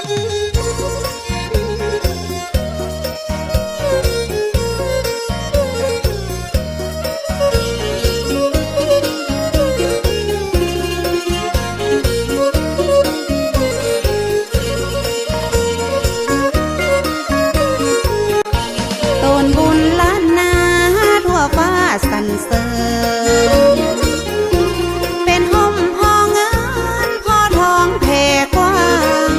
ໂຕນບຸນລ້ານນາທົ່ວຟ້າສັນເສີນ ເປັນຮົ່ມພໍເງິນພໍທອງແຜ່ກວ້າງ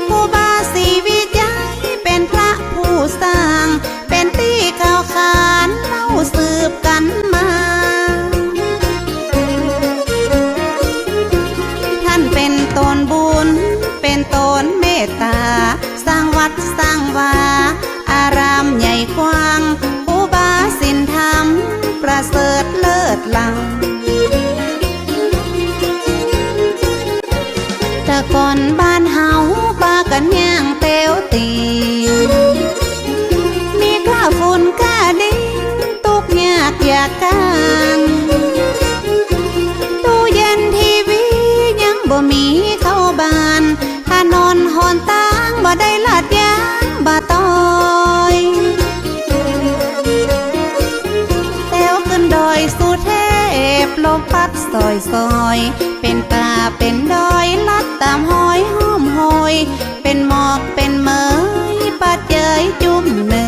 ຄູບາສີວິໄຈເປັນພະຜູ້ສ້າງ ເປັນທີ່ກ່າວຂານເລົ່າສືບກັນມາ ທ່ານເປັນໂຕນບຸນ ເປັນໂຕນເມດຕາ ສ້າງວັດສ້າງວາ ອາຣາມໃຫຍ່ກວ້າງ ຄູບາສິນທຳປະເສີດເລີດລ້ຳ ແຕ່ກ່ອນບ້ານເຮົາພາກັນຍ່າງແຕ່ວຕີ ມີກ້າຝຸ່ນກ້າດິນ ທຸກຍາກຢາກການ ຕູ້ເຢັນທີວີຍັງບໍ່ມີເຂົ້າບ້ານ ຖະໜົນຫົນທາງບໍ່ໄດ້ລາດຢາງບາຕອຍ ແຕ່ວຂຶ້ນດອຍສຸເທບ ລົມພັດ ຊອຍໆ ເປັນປ່າເປັນດອຍ ລັດຕາມຮອຍຫ້ອມໂຫຍ ເປັນໝອກເປັນເໝີຍ ປາດເຈີຍຈຸ້ມເນີ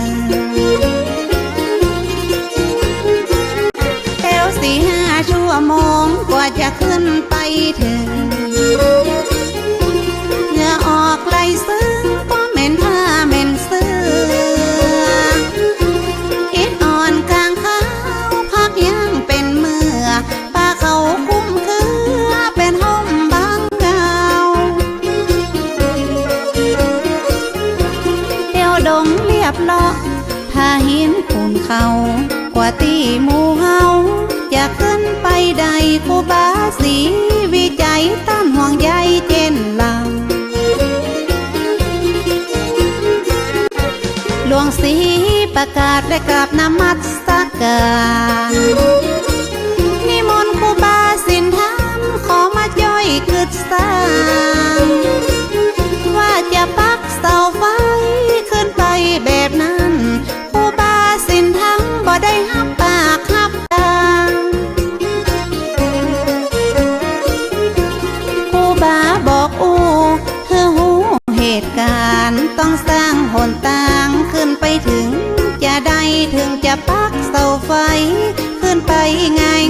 ແຕ່ວສີ່ຫ້າຊົ່ວໂມງ ກວ່າຈະຂຶ້ນໄປເຖິງ ເຫື່ອອອກໄຫຼຊຶມ ບໍ່ແມ່ນຜ້າແມ່ນເສື້ອ ອິດອ່ອນກາງຂາວ ພັກຍ່າງເປັນເມື່ອ ພາເຂົ້າຄຸ້ມເຄືອ ເປັນຮົ່ມບັງເງົາ ແຖວດົງລຽບເລາະ ຜາຫີນຄູນເຂົາ ກວ່າທີ່ໝູ່ເຮົາຈະຂຶ້ນໄປໄດ້ ຄູບາສີວິໄຈ ທ່ານຫ່ວງໃຍເຊັ່ນລາວ ຫຼວງສີປະກາດ ໄດ້ກາບນະມັດສະການ ນິມົນຄູບາສິນທຳ ຂໍມາຊ່ອຍຄຶດສ້າງ ວ່າຈະປັກເສົາໄຟຂຶ້ນໄປແບບນັ້ນ ຄູບາສິນທຳບໍ່ໄດ້ຮັບປາກຮັບຕາ ຄູບາບອກອູ້ ຄືຮູ້ເຫດການ ຕ້ອງສ້າງຫົນທາງ ຂຶ້ນໄປເຖິງຈະໄດ້ ເຖິງຈະປັກເສົາໄຟ ຂຶ້ນໄປງ່າຍ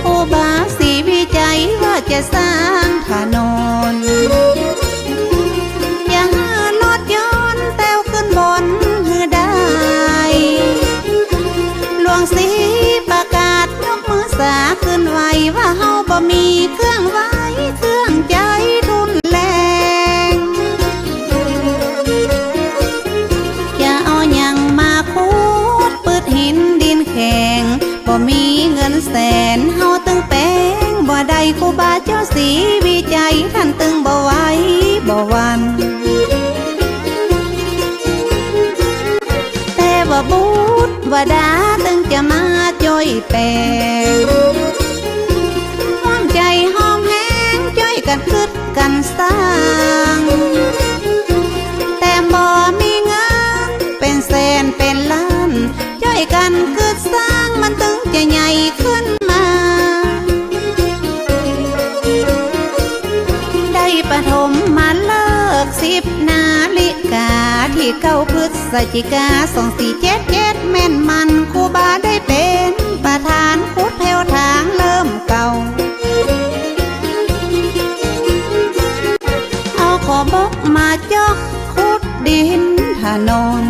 ໆ ຄູບາສີວິໄຈວ່າຈະສ້າງຖະໜົນ ຢ່າໃຫ້ລົດຍົນແຕ່ວຂຶ້ນບົນໃຫ້ໄດ້ ຫຼວງສີປະກາດຍົກມືສາຂຶ້ນໄຫວ້ ວ່າເຮົາບໍ່ມີເຄື່ອງໄຫວ້ເຄື່ອງໃຈຮຸນແຮງ ຈະເອົາຫຍັງມາຂຸດປືດຫີນດິນແຂງ ບໍ່ມີເງິນແສນເຮົາຕຶງແປງບໍ່ໄດ້ ຄູບາເຈົ້າສີວິໄຈ ທ່ານຕຶງບໍ່ໄຫວບໍ່ຫວັ່ນ ແຕ່ວ່າບຸດວາດາຕຶງຈະມາຊ່ອຍແປງ ຮ່ວມໃຈຮ່ວມແຮງຊ່ອຍກັນຄຶດກັນສ້າງ ແຕ່ບໍ່ມີເງິນເປັນແສນເປັນລ້ານ ຊ່ອຍກັນຄຶດສ້າງມັນຈຶ່ງຈະໃຫຍ່ຂຶ້ນມາ ໄດ້ປະຖົມມະເລີກສິບນາລິກາ ທີເກົ້າພຶດສະຈິກາ ສອງສີ່ເຈັດເຈັດ ແມ່ນມັນຄູບາໄດ້ເປັນປະທານ ຂຸດແຜວທາງເລີ່ມເກົ່າ ເອົາຂໍບົກມາຈອກ ຂຸດດິນຖະໜົນ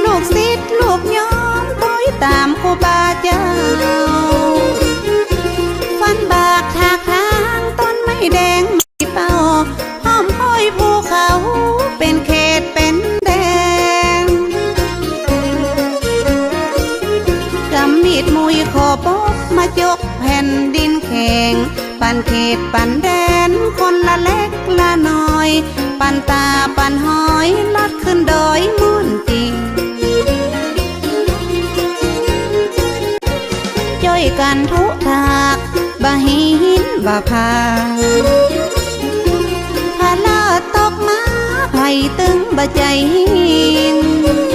ລູກສິດລູກໂຍມ ຄອຍຕາມຄູບາເຈົ້າ ຟັນບາກຖາກທາງ ຕົ້ນໄມ້ແດງໄມ້ເປົ້າ ອ້ອມຫ້ອຍພູເຂົາ ເປັນເຂດເປັນແດນ ກຳມີດມຸຍຂໍບົກມາຈົກແຜ່ນດິນແຂງ ປັນເຂດປັນແດນຄົນລະເລັກລະນ້ອຍ ປັນຕາປັນຫອຍລັດຂຶ້ນດອຍມ່ວນຈິງ ຈ້ອຍ ກັນທຸກທາກ ບໍ່ໃຫ້ຫີນບໍ່ຜາ ພະລາດຕົກມາ ໃຜຕຶງບໍ່ໃຈຫີນ